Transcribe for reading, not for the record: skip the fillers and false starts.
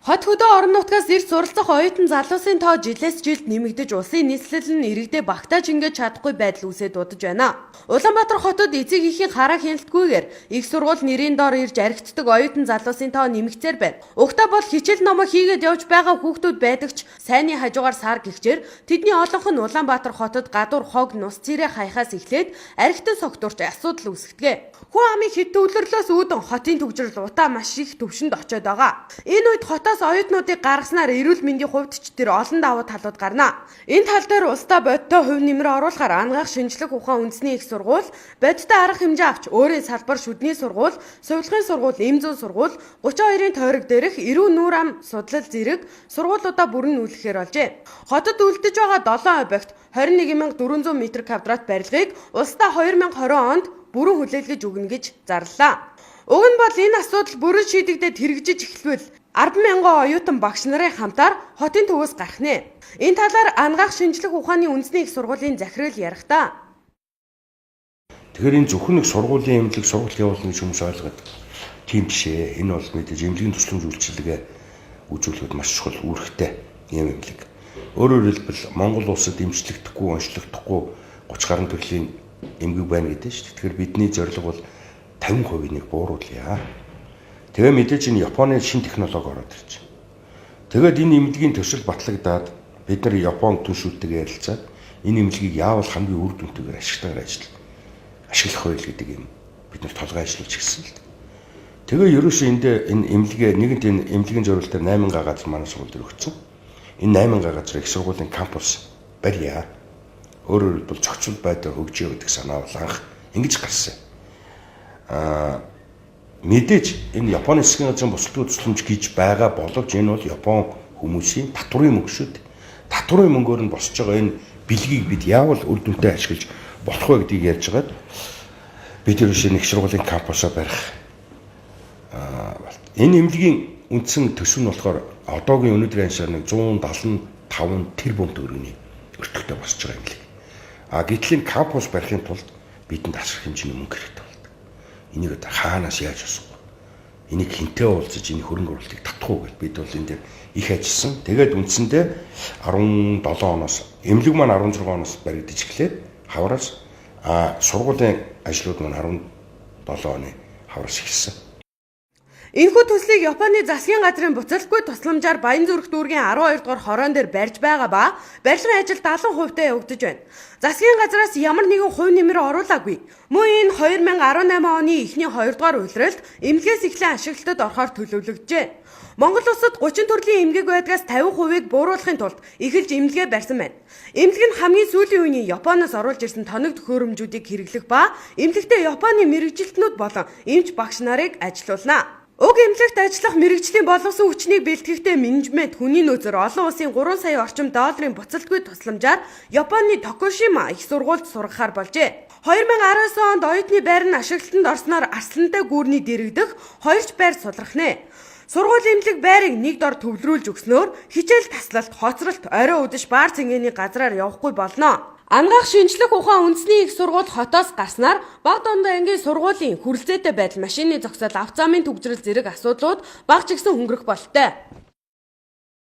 Хот хөдөө орон нутгаас ирж суралцах оюутан залуусын тоо жилээс жилд нэмэгдэж улсын нийслэл нь иргэдээ багтааж ингэж чадахгүй байдал үүсээд удаж байна. Улаанбаатар хотод эцэг эхийн хараа хяналтгүйгээр их сургууль нэрийн дор ирж архитдаг оюутан залуусын тоо нэмэгцээр байна. Угтаа бол хичээл номоо хийгээд явж байгаа хүүхдүүд байдаг ч сайнны хажуугаар сар гихчээр тэдний олонх нь Улаанбаатар хотод гадуур хог нус цэрэ хаяхаас эхлээд архитан согтурч асуудал үүсгэдэг. Хүн амын хэт төвлөрлөөс үүдэн хотын түгжрэл утаа маш их түвшинд очиод байгаа. Энэ үед хотоос оюутнуудыг гаргаснаар эрүүл мэндийн хувьд ч тэр олон давуу талууд гарна. Энэ тал дээр улсдаа бодиттой хувь нэмрээ оруулахаар анагаах шинжлэх ухаан үндэсний их сургууль бодиттой арга хэмжээ авч өөрийн салбар шүдний сургууль, сувилахын сургууль, эм зүйн сургууль, 32-ын тойрог дээрх эрүү нүүр ам судлал зэрэг сургуулиудаа бүрэн нүүлгэхээр болжээ. Хотод үлдэж байгаа 7 объект 21,400 м квадрат барилгыг улсдаа 2020 онд бүрэн хүлээлгэж өгнө гэж зарлалаа. Уг нь бол энэ асуудал бүрэн шийдэгдээд хэрэгжиж эхлвэл 10,000 оюутан багш нарын хамтаар хотын төвөөс гарах нэ. Энэ талаар анагаах шинжлэх ухааны үндэсний их сургуулийн захирал ярихдаа. Тэгэхээр энэ зөвхөн нэг сургуулийн эмнэлэг сургалт явуулна гэж хүмүүс ойлгоод тийм биш ээ. Энэ бол мэдээж эмнэлгийн тусламж үйлчилгээ үзүүлэхэд маш чухал үүрэгтэй юм эмнэлэг. Өөрөөр хэлбэл Монгол улсад эмчлэгдэхгүй, онцлогдохгүй 30 гаруй төрлийн эмгэг байна гэдэг шүү дээ. Тэгэхээр бидний зорилго бол 50%-ийг бууруулъя. Тэгээ мэдээж энэ Японы шинэ технологи ороод ирж байна. Тэгээд энэ эмнэлгийн төсөл батлагдаад бид нар Япон түншүүлтэйгээ ярилцаад энэ эмнэлгийг яавал хамгийн үр дүнтэйгээр ашигтайгаар ашиглах вэ гэдэг юм бид нар толгой ажиллуулж гисэн л дээ. Тэгээ ерөөсөө энд энэ эмнэлгээ нэгэнт энэ эмнэлгийн зориултаар 8 га газар манай сургууль дээр өгсөн. Энэ 8 га газар их сургуулийн кампус барья. Өөрөөр хэлбэл зохицол байдал хөгжиё гэдэг санаа бол анх ингэж гарсан. Мэдээж энэ Японы засгийн газрын босолтгүй тусламж гэж байгаа боловч энэ бол Япон хүмүүсийн татврын мөнгө шүү дээ. Татврын мөнгөөр нь босч байгаа энэ бэлгийг бид яавал үр дүнтэй ашиглаж болох вэ гэдгийг ярьж байгаад бид ерөөсөө нэг сургуулийн кампусаа барих. Энэ эмнэлгийн үндсэн төсөв нь болохоор одоогийн өнөөдрийн аншаар нэг 175 тэрбум төгрөгийн өртөгтэй босч байгаа эмнэлэг. А гэтэл энэ кампус барихын тулд бидэнд асар хэмжээний мөнгө хэрэгтэй болдог. Энийг одоо хаанаас яаж осох вэ? Энийг хэнтэй уулзаж энэ хөрөнгө оруулалтыг татах уу гэж бид бол энэ дээр их ажилласан. Тэгээд үндсэндээ 17 оноос эмнэлэг маань 16 оноос баригдаж эхлээд хавраас сургуулийн ажлууд маань 17 оны хавраас эхэлсэн. Энэхүү төслийг Японы засгийн газрын буцалтгүй тусламжаар Баянзүрх дүүргийн 12 дугаар хорон дээр барьж байгаа ба барилгын ажил 70% таа явагдаж байна. Засгийн газраас ямар нэгэн хувь нэмэр оруулаагүй. Мөн энэ 2018 оны эхний 2 дугаар улиралд эмнэлгээс эхлэн ашиглалтад орохоор төлөвлөгдөжээ. Монгол улсад 30 төрлийн эмгэг байдгаас 50%-ийг бууруулахын тулд эхэлж эмнэлгээ барьсан байна. Эмнэлэг нь хамгийн сүүлийн үеийн Японоос оруулж ирсэн тоног төхөөрөмжүүдийг хэрэглэх ба эмнэлэгтээ Японы мэргэжилтнүүд болон эмч багш нарыг ажилуулна. Уг эмнэлэгт ажиллах мэргэжлийн боловсон хүчнийг бэлтгэхдээ менежмент хүний нөөцөөр олон улсын 3 сая орчим долларын буцалтгүй тусламжаар Японы Токушима их сургуульд сургахаар болжээ. 2019 онд оюутны байр нь ашиглалтанд орсноор Арслантай гүүрний дэрэгдэх хоёрч байр сулрах нэ. Сургуулийн эмнэлэг байрыг нэг дор төвлөрүүлж өгснөөр хичээл таслалт, хоцролт, орой үдэш баар цэнгэний газраар явахгүй болно. Анагаах шинжлэх ухаан үндэсний их сургууль хотоос гарснаар баг дундаа ангийн сургуулийн хүрэлцээтэй байдал, машины зогсоол, авто замын түгжрэл зэрэг асуудлууд бага ч гэсэн хөнгөрөх бололтой.